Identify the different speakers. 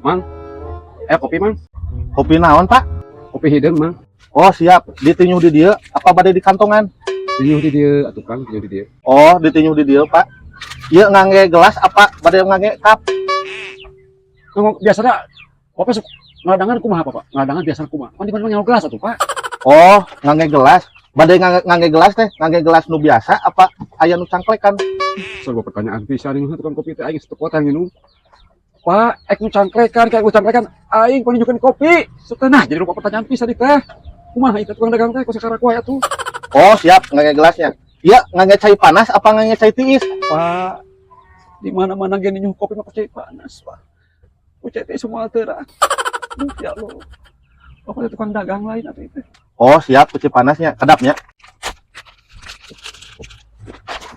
Speaker 1: Mang. Eh, kopi, Mang.
Speaker 2: Kopi naon, Pak?
Speaker 1: Kopi hideung, Mang.
Speaker 2: Oh, siap. Ditinyuh di dieu apa bade di kantongan?
Speaker 1: Tinyuh di dieu atuh, Kang, tinyuh di dieu.
Speaker 2: Oh, ditinyuh di dieu, Pak. Ieu ngangge gelas apa bade ngangge cup?
Speaker 1: Ngomong biasanya Bapak sok ngadadangan kumaha, Pak? Ngadadangan biasanya kumaha? Kan di mana nganggo gelas atuh, Pak.
Speaker 2: Oh, ngangge gelas. Bade ngangge gelas teh, ngangge gelas nu biasa apa aya nu cangklekan?
Speaker 1: Sebuah pertanyaan bisa nih, tukang kopi teh aing satu kota nginum. Pak, ek nu cangklekan, kayak nu cangklekan, aing panunjukan kopi. Nah, jadi lupa pertanyaan bisa di teh. Kumaha itu tukang dagang teh, kok sekarang kuah atuh.
Speaker 2: Oh, siap, ngangge gelasnya. Iya, ngangge cai panas apa ngangge cai tiis?
Speaker 1: Pak, di mana-mana ge nyuh kopi mah cai panas, Pak. Ku cai tiis semua terang. Duh, ya Allah. Bapak teh tukang dagang lain atuh itu.
Speaker 2: Oh, siap, ku cai panasnya. Kedap nya.